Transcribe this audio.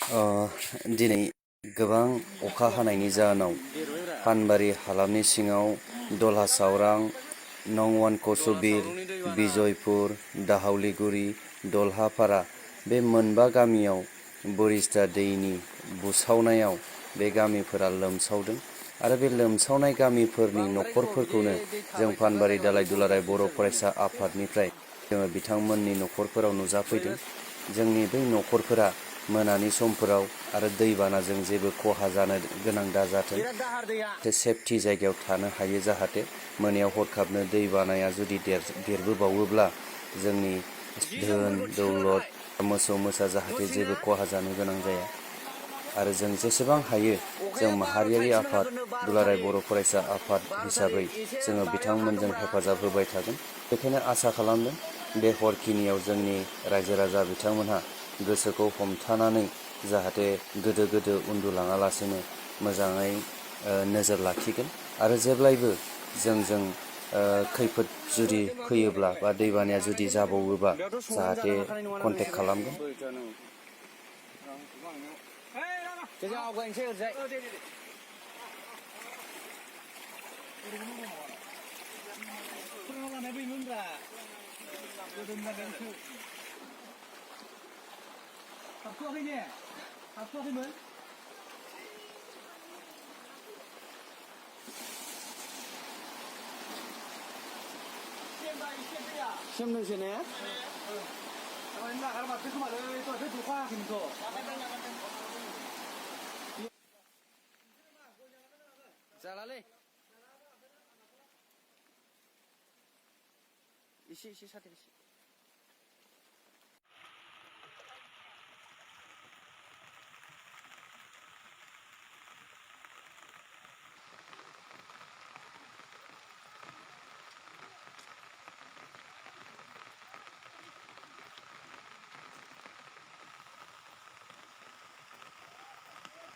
दिनै गोबां अखा हानायनि जाहोनाव पानबारि हालामनि सिङाव दलहा सावरां, नं 1 कसुबिल, बिजयपुर, दाहावलीगुरि, दलहापारा बे मोनबा गामियाव बोरिस्ता दैनि बुसावनायाव बे गामिफोरा लोमसावदों आरो बे लोमसावनाय गामिफोरनि न'खरफोरखौनो जों पानबारि दालाइ दुलाराय बर' फरायसा आफादनिफ्राय जोङो बिथांमोननि न'खरफोराव नुजाफैदों। जोंनि बै न'खरफोरा मोनानि समफोराव आरो दैबानाजों जेबो खहा जानो गोनां दाजाथों, सेफटि जायगायाव थानो हायो जाहाथे मोनायाव हरखाबनो दैबानाया जुदि देरबोबावोब्ला जोंनि धोन दौलत मोसौ मोसा जाहाथे जेबो खहा जानो गोनां जाया आरो जों जेसेबां हायो जों माहारियारि आफाद दुलाराय बर' फरायसा आफाद हिसाबै जोङो बिथांमोनजों हेफाजाब होबाय थागोन। बेखायनो आसा खालामदों बे हरखिनियाव जोंनि रायजो राजा बिथांमोनहा गोसोखौ हमथानानै जाहाथे गोदो गोदो उन्दुलाङालासेनो मोजाङै नोजोर लाखिगोन आरो जेब्लायबो जोंजों खैफोद जुदि फैयोब्ला बा दैबानाया जुदि जाबावोबा जाहाथे कन्टेक्ट खालामगोन। सेमनोसै ने? जालालै एसे साथि